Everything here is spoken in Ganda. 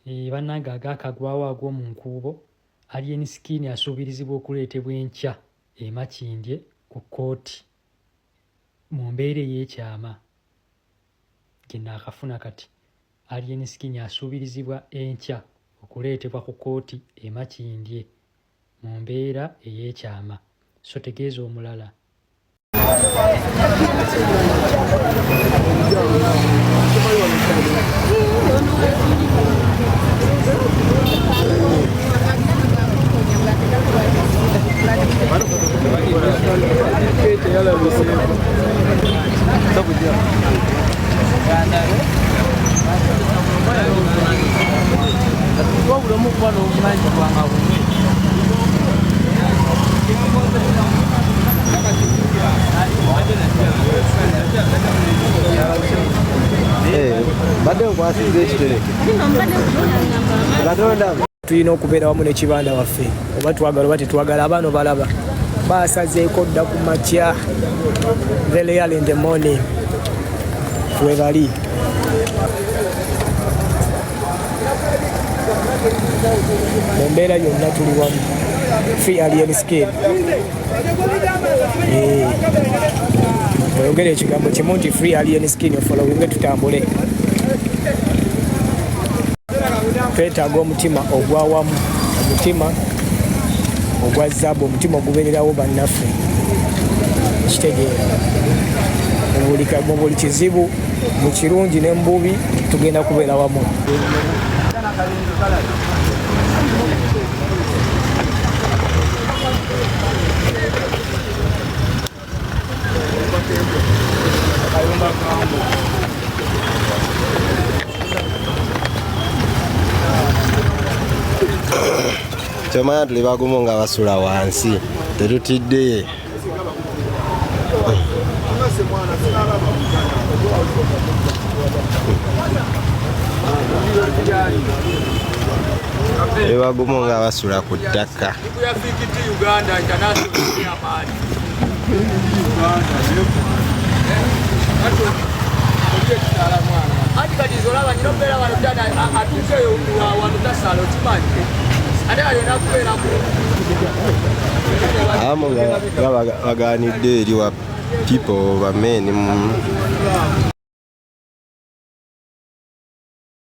Eh, bannange agaakagwawo ag'omu nkuubo, Alien Skin asuubirizibwa okuleetebwa enkya e Makindye ku kkooti mu mbeera ey'ekyama gye naakafuna kati. Alien Skin asuubirizibwa enkya okuleetebwa ku kkooti e Makindye mu mbeera ey'ekyama. So tegeeza omulala. Wabula omukuba n'obuvunanyizibwa nga bumwe. Badde nkwasizza ekitere katonda. Tulina okubeera wamu ne kibanda waffe, oba twagala oba tetwagala. Abaana obalaba basazeeko dda ku makya, very early in the morning webali. Mu mbeera yonna tuli wamu. Free Alien Skin. Oyogera ekigambo kimu nti free Alien Skin, ofollowinge, tutambule. Twetaaga omutima ogwawamu, omutima ogwa zaabu, omutima ogubeererawo bannaffe. Kitegeera mu buli kizibu, mu kirungi ne mu bubi, tugenda kubeera wamu. Kyomanya tuli bagumu nga basula wansi, tetutidde. Tuli bagumu nga basula ku ttaka. Anti kati zolaba nyina okubeera wano dada atuukeyo wano tasaala, okimanyi, ate kati olina kubeera ku Abamu nga baganidde eri wa people bameni mu.